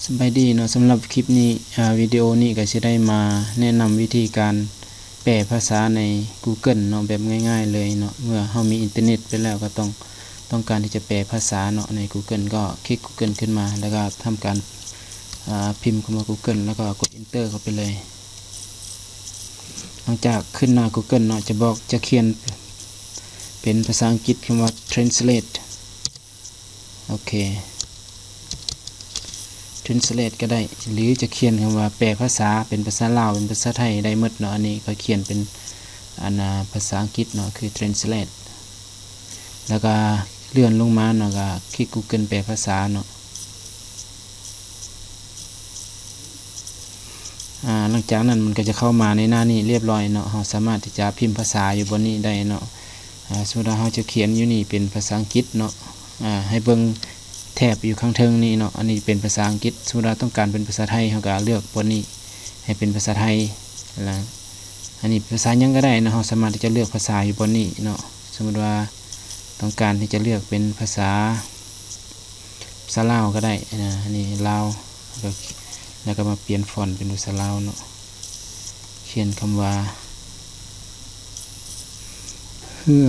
ສະບາຍດີເນາະ, ສຳລັບຄລິບນີ້ ອາ ວິດີໂອນີ້ກໍຊິໄດ້ມາແນະນຳວິທີການແປພາສາໃນ Google ເນາະ ແບບງ່າຍໆເລີຍເນາະ. ເມື່ອເຮົາມີອິນເຕີເນັດໄປແລ້ວ ກໍຕ້ອງ ຕ້ອງການທີ່ຈະແປພາສາເນາະ ໃນ Google ກໍຄລິກ Google ຂຶ້ນມາ ແລ້ວກໍທຳການ ອາ ພິມຄຳວ່າ Google ແລ້ວກໍກົດ Enter ເຂົ້າໄປເລີຍ. ຫຼັງຈາກຂຶ້ນໜ້າ Google ເນາະ ຈະບອກ ຈະຂຽນເປັນພາສາອັງກິດ ຄຳວ່າ translate ໂອເຄ translate ກໍໄດ້ ຫຼືຈະຂຽນຄຳວ່າແປພາສາເປັນພາສາລາວ ເປັນພາສາໄທໄດ້ໝົດເນາະ. ອັນນີ້ຂ້ອຍຂຽນເປັນ ອັນ ອາ ພາສາອັງກິດເນາະ ຄື translate ແລ້ວກໍເລື່ອນລົງມາເນາະ ກໍຄລິກ Google ແປພາສາເນາະ. ອາ ຫຼັງຈາກນັ້ນມັນກໍຈະເຂົ້າມາໃນໜ້ານີ້ລຽບລ້ອຍເນາະ. ເຮົາສາມາດທີ່ຈະພິມພາສາຢູ່ບ່ອນນີ້ໄດ້ເນາະ. ອາ ສົມມຸດວ່າເຮົາຈະຂຽນຢູ່ນີ້ເປັນພາສາອັງກິດເນາະ ອາ ໃຫ້ເບິ່ງແຖບຢູ່ຂ້າງເທິງນີ້ເນາະ ອັນນີ້ເປັນພາສາອັງກິດ. ສົມມຸດວ່າຕ້ອງການເປັນພາສາໄທ ເຮົາກໍເລືອກບ່ອນນີ້ໃຫ້ເປັນພາສາໄທ ແລ້ວອັນນີ້ພາສາຫຍັງກໍໄດ້ເນາະ ເຮົາສາມາດທີ່ຈະເລືອກພາສາຢູ່ບ່ອນນີ້ເນາະ. ສົມມຸດວ່າຕ້ອງການທີ່ຈະເລືອກເປັນພາສາ ພາສາລາວກໍໄດ້ນະ ອັນນີ້ລາວ ແລ້ວກໍ ແລ້ວກໍມາປ່ຽນຟອນເປັນພາສາລາວເນາະ. ຂຽນຄຳວ່າ ເຮືອ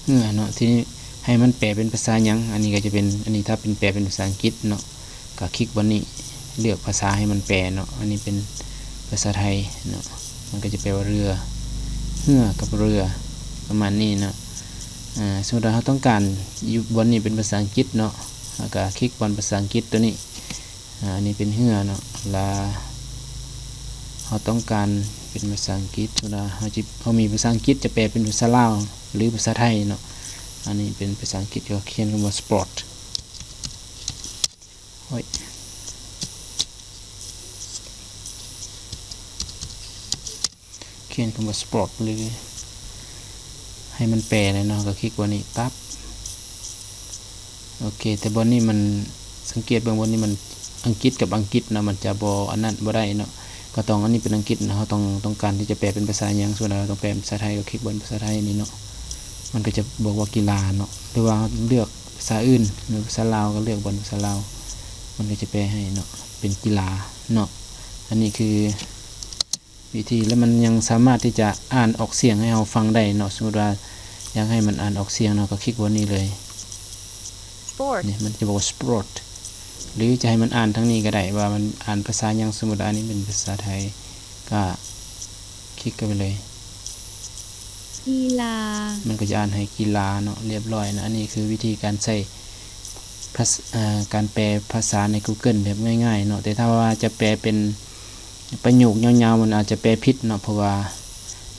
ເຮືອເນາະ. ທີນີ້ໃຫ້ມັນແປເປັນພາສາຫຍັງ? ອັນນີ້ກໍຈະເປັນ ອັນນີ້ຖ້າເປັນແປເປັນພາສາອັງກິດເນາະ ກໍຄລິກບ່ອນນີ້ ເລືອກພາສາໃຫ້ມັນແປເນາະ. ອັນນີ້ເປັນພາສາໄທເນາະ ມັນກໍຈະແປວ່າເຮືອ ເຮືອກັບເຮືອ ປະມານນີ້ເນາະ. ອາ ສົມມຸດວ່າເຮົາຕ້ອງການຢູ່ບ່ອນນີ້ເປັນພາສາອັງກິດເນາະ ເຮົາກໍຄລິກບ່ອນພາສາອັງກິດຕົວນີ້. ອາ ອັນນີ້ເປັນເຮືອເນາະ ລະເຮົາຕ້ອງການເປັນພາສາອັງກິດ ເວລາເຮົາຈະ ເຮົາມີພາສາອັງກິດຈະແປເປັນພາສາລາວ ຫຼື ພາສາໄທເນາະ. ອັນນີ້ເປັນພາສາອັງກິດ ກໍຂຽນຄຳວ່າ sport ໂອ້ຍ ຂຽນຄຳວ່າ sport ຫຼື ໃຫ້ມັນແປແລ້ວເນາະ ກໍຄລິກບ່ອນນີ້ ຕັບ ໂອເຄ. ແຕ່ບ່ອນນີ້ມັນ ສັງເກດເບິ່ງ ບ່ອນນີ້ມັນອັງກິດກັບອັງກິດເນາະ ມັນຈະບໍ່ອັນນັ້ນບໍ່ໄດ້ເນາະ. ກໍຕ້ອງ ອັນນີ້ເປັນອັງກິດເນາະ ເຮົາຕ້ອງ ຕ້ອງການທີ່ຈະແປເປັນພາສາຫຍັງ? ສ່ວນໃດເຮົາຕ້ອງແປເປັນພາສາໄທ ກໍຄລິກບ່ອນພາສາໄທນີ້ເນາະ ມັນກໍຈະບອກວ່າກິລາເນາະ ຫຼືວ່າເຮົາເລືອກພາສາອື່ນ ຫຼືພາສາລາວ ກໍເລືອກບ່ອນພາສາລາວ ມັນກໍຈະແປໃຫ້ເນາະ ເປັນກິລາເນາະ. ອັນນີ້ຄື ວິທີ ແລະ ມັນຍັງສາມາດທີ່ຈະອ່ານອອກສຽງໃຫ້ເຮົາຟັງໄດ້ເນາະ. ສົມມຸດວ່າຢາກໃຫ້ມັນອ່ານອອກສຽງເນາະ ກໍຄລິກບ່ອນນີ້ເລີຍ sport ນີ້ ມັນຈະບອກວ່າ sport ຫຼືຈະໃຫ້ມັນອ່ານທາງນີ້ກໍໄດ້ ວ່າມັນອ່ານພາສາຫຍັງ. ສົມມຸດວ່າອັນນີ້ເປັນພາສາໄທ ກໍຄລິກເຂົ້າໄປເລີຍ ກິລາ ມັນກໍຈະອ່ານໃຫ້ກິລາເນາະ ລຽບລ້ອຍເນາະ. ອັນນີ້ຄືວິທີການໃຊ້ພາສ- ເອີ ການແປພາສາໃນ Google ແບບງ່າຍໆເນາະ. ແຕ່ຖ້າວ່າຈະແປເປັນ ປະໂຫຍກຍາວໆ ມັນອາດຈະແປຜິດເນາະ ເພາະວ່າ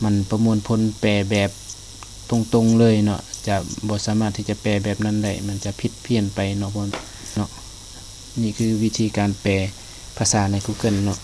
ມັນປະມວນຜົນແປແບບຕົງໆເລີຍເນາະ ຈະບໍ່ສາມາດທີ່ຈະແປແບບນັ້ນໄດ້ ມັນຈະຜິດພຽນໄປເນາະ ເນາະ. ນີ້ຄືວິທີການແປພາສາໃນ Google ເນາະ.